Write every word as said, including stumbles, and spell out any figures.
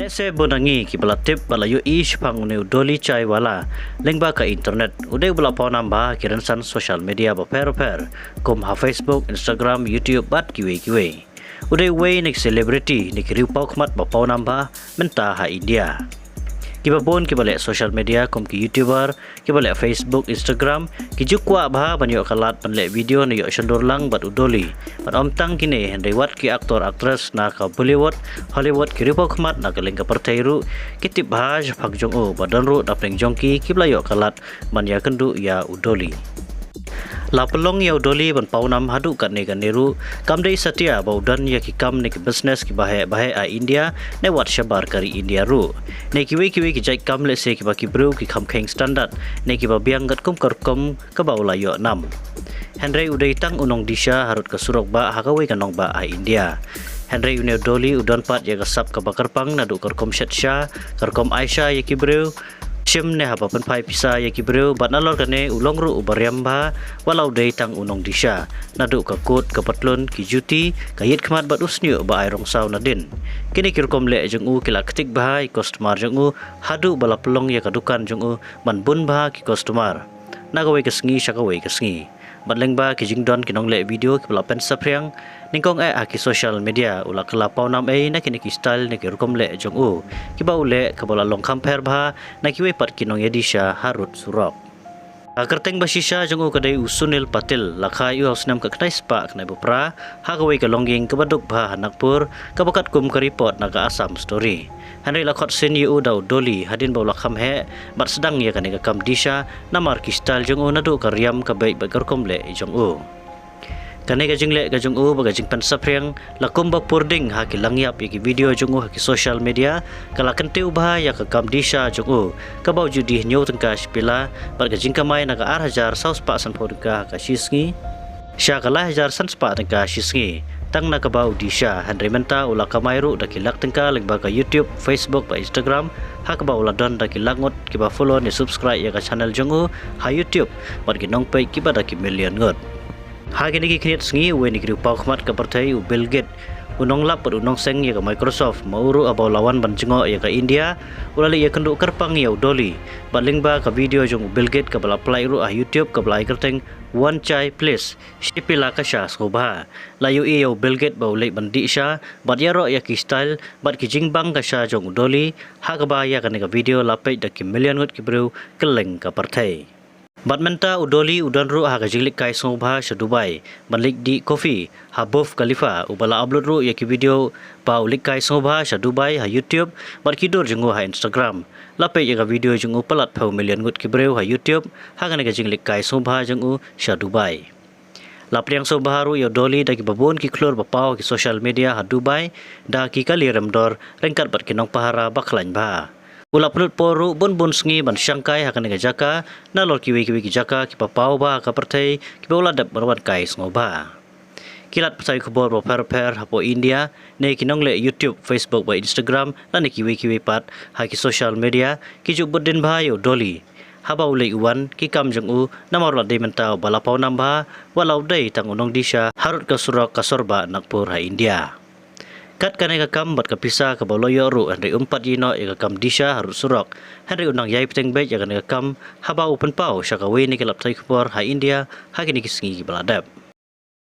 Lehse bun na ngi kiba la tip bad la ïohi shaphang une u Dolly Chaiwala lyngba ka internet. U dei uba la pawnam bha ha ki rynsan social media bapher bapher kum ha Facebook, Instagram, YouTube bad kiwei kiwei. U dei uwei na ki celebrity ne ki riewpawkhmat ba pawnam bha mynta ha India. Kiba bun kiba leh social media kum ki YouTuber, kiba leh Facebook, Instagram, ki ju kwah bha ban ïoh ka lad ban leh video ne ïoh shondur lang bad u Dolly. Bad ym tang kine hynrei wat ki actor actress na ka Bollywood, Hollywood, ki riewpawkhmat na ka lyngkha pyrthei ruh ki tip bha shaphang jong u bad don ruh na pdeng jong ki kiba la ïoh ka lad ban ïakynduh ïa u Dolly. La pynlong ïa u Dolly ban pawnam haduh katne katne ruh, kam dei satia ba u don ïa ki kam ne ki business kiba heh ba heh ha India ne wat shabar ka ri India ruh. Ne kiwei kiwei ki jait kam lehse kiba ki briew ki kham kheiñ standard ne kiba biang katkum ka rukom kaba u la ïoh nam. Hynrei u dei tang u nongdisha harud ka surok bah ha kawei ka nongbah ha India. Hynrei une u Dolly u don pat ïa ka sap kaba kyrpang naduh ka rukom shet sha, ka rukom ai sha ïa ki briew, shim ne haba pynphai pisa ïa ki briew bad nalor kane u long ruh uba riam bha wat la u dei tang u nongdisha. Naduh ka coat, ka patlun, ki juti, ka ïit khmat bad u shñiuh ba ai rong saw nadien. Kine ki rukom leh jong u ki la ktik bha ïa ki customer jong u haduh ba la pynlong ïa ka dukan jong u ban bun bha ki customer na kawei ka sngi sha kawei ka sngi. Bad lyngba ki jingdon ki nongleh video kiba la pynsaphriang nyngkong eh ha ki social media, u la kylla pawnam ei na kine ki style ne ki rukom leh jong u kiba u leh kaba la long kham pher bha na kiwei pat ki nongïadisha harud surok. Ka kyrteng ba shisha jong u ka dei u Sunil Patil, la kha ïa u ha u snem khatkhyndai spah khyndai phew phra ha kawei ka longïing kaba duk bha ha Nagpur, kaba katkum ka report na ka Assam Story. Hynrei la khot sien ïa u da u Dolly hadien ba u la kham heh bad sdang ïa kane ka kam disha namar ki style jong u naduh ka riam, ka beit bad ka rukom leh jong u. Kane ka jingleh ka jong u bad ka jingpynsaphriang la kum ba pur ding ha ki langïap ïa ki video jong u ha ki social media, ka la kyntiew bha ïa ka kam disha jong u kaba u ju die hynñiew tyngka shi pela bad ka jingkamai na ka ar hajar saw spah san phew tyngka ha ka shi sngi sha ka lai hajar san spah tyngka shi sngi tang na kaba u disha. Hynrei mynta u la kamai ruh da ki lak tyngka lyngba ka YouTube, Facebook bad Instagram, ha kaba u la don da ki lak ngut kiba follow ne subscribe ïa ka channel jong u ha YouTube bad ki nongpeit kiba da ki million ngut. Ha kine ki khyndiat sngi uwei na ki riewpawkhmat ka pyrthei u Bill Gates, u nonglap bad u nongseng ïa ka Microsoft, ma u ruh haba u la wan ban jngoh ïa ka India, u la leit ïakynduh kyrpang ïa u Dolly. Bad lyngba ka video jong u Bill Gates kaba la pynlait ruh ha YouTube kaba la ai kyrteng One Chai Please, shi pela ka sha sngewbha, la ïohi ïa u Bill Gates ba u leit ban dih sha bad ïaroh ïa ki style bad ki jingbang ka sha jong u Dolly, ha kaba ïa kane ka video la peit da ki million ngut ki briew kylleng ka pyrthei. Bad mynta u Dolly u don ruh ha ka jingleit kai sngewbha sha Dubai ban leit dih coffee ha Burj Khalifa, uba la upload ruh ïa ki video ba u leit kai sngewbha sha Dubai ha YouTube bad ki dur jong u ha Instagram. La peit ïa ka video jong u palat phew million ngut ki briew ha YouTube ha kane ka jingleit kai sngewbha jong u sha Dubai. La pdiang sngewbha ruh ïa u Dolly da kiba bun ki khlur ba paw ha ki social media ha Dubai da ki kali remdor ryngkat bad ki nongpahara ba khlaiñ bha. U la pynlut por ruh bun bun sngi ban shang kai ha kane ka jaka nalor kiwei kiwei ki jaka kiba paw bha ha ka pyrthei kiba u la dep ban wan kai sngewbha. Ki lad pathai khubor bapher bapher hapoh India ne ki nongleh YouTube, Facebook bad Instagram lane kiwei kiwei pat ha ki social media ki ju bud dien bha ïa u Dolly haba u leit u wan, ki kam jong u, namar u la dei mynta uba la pawnam bha wat la u dei tang u nongdisha harud ka surok ka sor bah Nagpur ha India. Kat kane ka kam bad ka pisa kaba u la ïoh ruh, hynrei um pat ïehnoh ïa ka kam disha harud surok, hynrei u nang ïai bteng beit ïa kane ka kam haba u pynpaw sha kawei na ki lad pathai khubor ha India ha kine ki sngi kiba la dep.